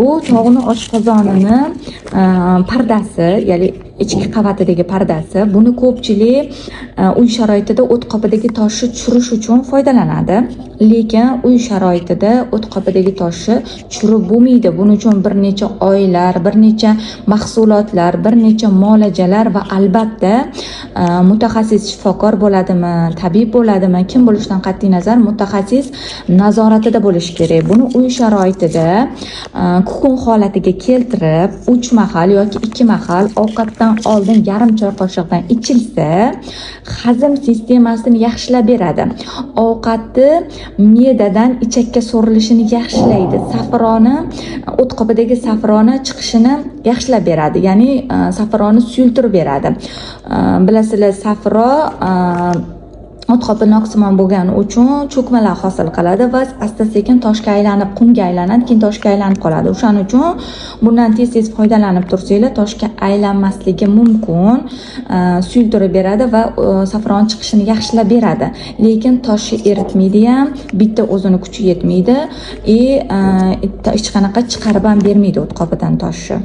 Bu tovuqni oshqozonini pardasi, ya'ni ichki qavatidagi pardasi. Buni ko'pchilik uy sharoitida o't qopidagi toshni tushirish uchun foydalanadi. Lekin uy sharoitida o't qopidagi toshni tushirib bo'lmaydi. Buning uchun bir necha oylar, bir necha mahsulotlar, bir necha muolajalar va albatta mutaxassis shifokor bo'ladimi, tabib bo'ladimi, kim bo'lishidan qat'iy nazar mutaxassis nazoratida bo'lishi kerak. Buni uy sharoitida kukun holatiga keltirib, 3 mahal yoki 2 mahal ovqatdan oldin yarim choy qoshiqdan ichilsa, hazm sistemasini yaxshilab beradi. Ovqatni me'dadan ichakka so'rilishini yaxshilaydi. Safroni, o't qopidagi safroni chiqishini yaxshilab beradi. Ya'ni safroni suyultirib beradi. Bilasizlar, safro o't qopi noksimon bo'lgani uchun cho'kmalar hosil qiladi va asta-sekin toshga aylanib, qumga aylanadi, keyin toshga aylanib qoladi. O'shaning uchun bundan tez-tez foydalanib tursanglar, toshga aylanmasligi mumkin. Suyultirib beradi va safron chiqishini yaxshilab beradi. Lekin toshni eritmaydi ham, bitta o'zini kuchi yetmaydi hech qanaqa chiqarib ham bermaydi o't qopidan toshni.